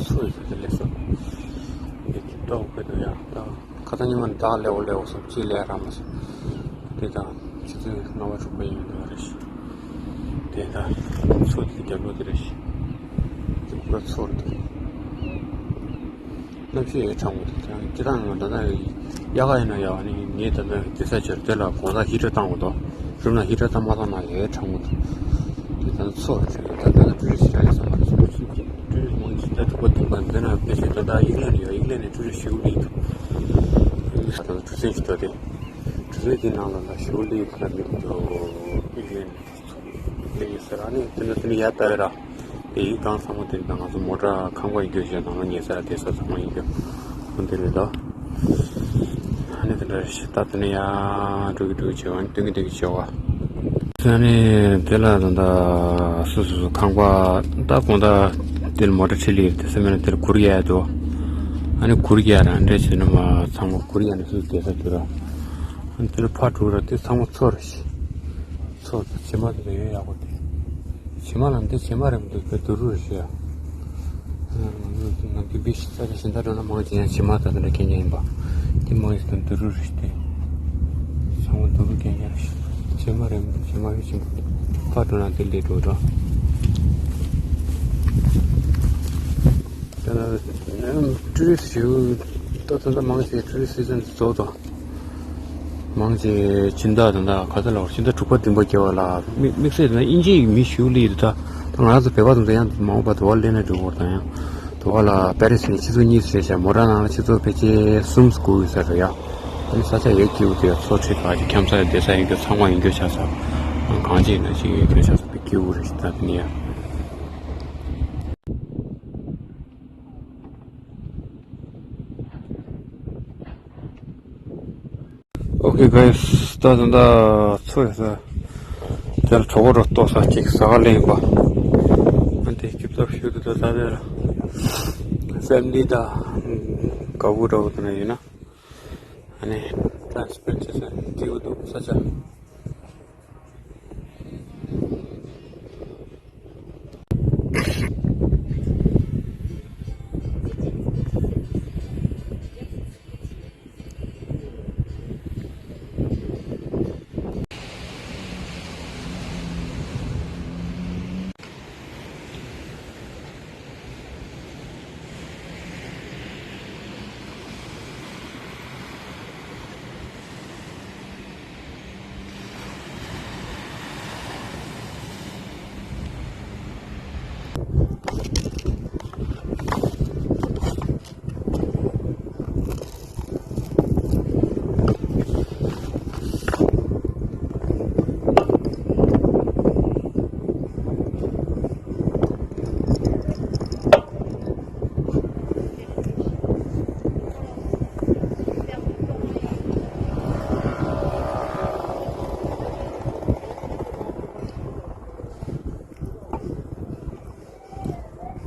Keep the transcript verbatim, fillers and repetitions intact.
ཚོ་ཡི་ཚོ་དེ་ལས་སོ། འདི་ཀི་ཏོག་གི་དུ་ཡང་ད་ཁ་ཏ་ཉི་མ་ནི་ད་ལེའོ་ལེའོ་སོ་གཅིག་ལས་ར་མ་སོ། དེ་དང་ཆུ་ཚོད་ལྔ་པ་དྲུག་པ་ཡིན་འདུག་རེད་ཤི། དེ་ད་ཚོ་དེ་རྒྱབ་ལོ་དེ་རེད་ཤི། དེ་ཁོ་ཚོ་རེད། གནམ་གཤིས་ཡང་གྲང་མོ་འདུག་ཁྱེད་རང་ང་ད་ལྟ་ཡག་ག་ཡིན་ན་ཡག་ནི་ངས་ད་ལྟ་དེ་ས་ཆར་དེ་ལ་དགོང་དག་ཧི་ཊར་བཏང་དགོས་འདུག་རུམ་ལ་ཧི་ཊར་བཏང་མ་བཏང་ན་ཡང་གྲང་མོ་འདུག་དེ་ད་ལྟ་ཚོ་རེད་ད་ལྟ་ཊུ་རི་སི་ཊི་རག་ཡོད་ས་མ་རེད། ཊུ་རི་སི་ཊི་མང་ཆེ་ད་དྲུག་པ་བདུན་པ་འདི་ན་ཕལ་ཆེར་ད་ལྟ་ཨིག་ལན་ཡོད། ཨིག་ལན་ནས་ཊུ་རི་སི་ཊི་ཞེ་པོ་སླེབས་འདུག་ད་ལྟ་གྲུ་གཟིངས་ཤིག་འགྲོ་དེ་གྲུ་གཟིངས་དེ་ནང་ལ་ལ་ཞེ་པོ་སླེབས་ཡོད་ད་མི་འདུག་ཨིག་ལན་ནས། ལེགས་ཟེར། ཨ་ནི་དེ་ནས་དེ་ནས་ཡར་ལྟ་བས་ར། དེ་ཡིག་གང་ཚང་མ་དེ་ད་ང་ཚོ་མོ་ཊ་ཁང་པ་ཡིན་རྒྱུ་ཞེས་ནང་ལ་ཉལ་ས་ར་དེ་ས་ཚང་མ་ཡིན་རྒྱུ། ཁོ་འདི་རེད་ད། ཨ་ནི་དེ་འདྲ་རེད་ཤག་ད་དེ་ནས་ཡར་འགྲོ་གི་འགྲོ་གི་བྱེད་པ་ནི་སྟོན་གི་སྟོན་གི་བྱེད་པ། ཨ་ནི་དེ་ལ་ད་ད་སོ་སོ་སོ་ཁང་པ་ད་དགོང་དག་དེ་ལ་མོ་ཊ་ཁྲིད་ལེ་དེ་ས་མེད་ན་དེ་ལ་གུར་གཡར་འདུག་ཨ་ནི་གུར་གཡར་ར་འདྲ་བྱས་ནས་མ་ཚང་མ་གུར་གཡར་ནས་སོ་སོ་བསྡད་ས་འདུག་ར། ཨ་ནི་དེ་ལ་ཕར་འགྲོ་ར་དེ་ཚང་མ་ཚོ་རེད་ཤག་ཚོ་བྱེ་མ་དེ་ཡོད་ཡག་པོ་དེ། བྱེ་མ་ལ་འདི་བྱེ་མ་རེད་མི་འདུག་དེ་དུ་རུ་རེད་ཤག་ང་ཚོ་ང་ཚོ་བི་བི་ས་ཆ་གཞན་དག་འགྲོ་ན་མང་ཆེ་ཡང་བྱེ་མ་དང་དེ་འདྲ་མཁན་རྐྱང་ཡིན་པ། དེ་མང་ཆེ་དང་དུ་རུ་རེད་དེ། ཚང་མ་དུ་རུ་མཁན་རྐྱང་རེད་ཤག་བྱེ་མ་རེད་མི་འདུག་བྱེ་མ་ཡོད་ཆེན་པོ། ཕར་འགྲོ་ན་དེ་ལས་འགྲོ་འགྲོ། དེ་ན་ཊུ་རི་སི་ཊི་ཞིག་ད་ད་ལྟ་མང་ཆེ་ཊུ་རི་སི་སི་ཛོན་རྫོགས་དང་། མང་ཆེ་ཕྱི་ཟླ་ད་ལྟ་ག་ཚོད་ལ་ཕྱི་ཟླ་དྲུག་པ་བདུན་པ་བརྒྱད་པ་ལ་དམིགས་དམིགས་བསལ་ད་དབྱིན་ཇིའི་མི་ཞིག་སླེབས་ཡོད་ད། ད་ང་རང་ཚོ་བོད་པ་ཚོ་ཡང་མང་པོ་དུ་བ་སླེབས་ན་འགྲིག་གི་རེད་ད། ཡང་དུ་བ་ལ་པེ་རི་སི་ནས་ཆུ་ཚོད་གཉིས་བྱས་ཤག་མོ་ཊ་ནང་ལ་ཆུ་ཚོད་ཕལ་ཆེར་གསུམ་སྐོར་ཡོད་ས་རེད་ཡ། ཨ་ནི་ས་ཆ་ཡོད་སྐྱིད་པོ་དེ་ཡ་མཚོ་ཁྲི་ཁ་ཅིག་འཁྱམ་ས་ཡ་བསྡད་ས་ཡིན་རྒྱུ་ཚང་མ་ཡིན་རྒྱུ་ཆགས་ས། གང་ཅིག་ན་ཅིག་ཡོད་རྒྱུ་ཆགས་ས་དེ་སྐྱིད་པོ་རེད་ཤག་ད་དེ་ནས་ཡ། Okay guys, ད་ད་ད་ཚོ་ཡོད་ས་དེར་གྲོགས་པོ་རོ་ལྟོགས་ས་ཅིག་ཟ་ག་ལེན་པ། ཨ་འདི་སྐྱིད་པོ་ཞུ་དུ་ད་ད་དེར་ཕེ་མི་ལི་དང་དགའ་བོ་འདྲ་བོ་དེ་ན་ཡོད་ན་ཨ་ནི་ཊེམ་སི་པེན་ཌི་བྱེད་ས་སྐྱིད་པོ་འདུག་ས་ཆ།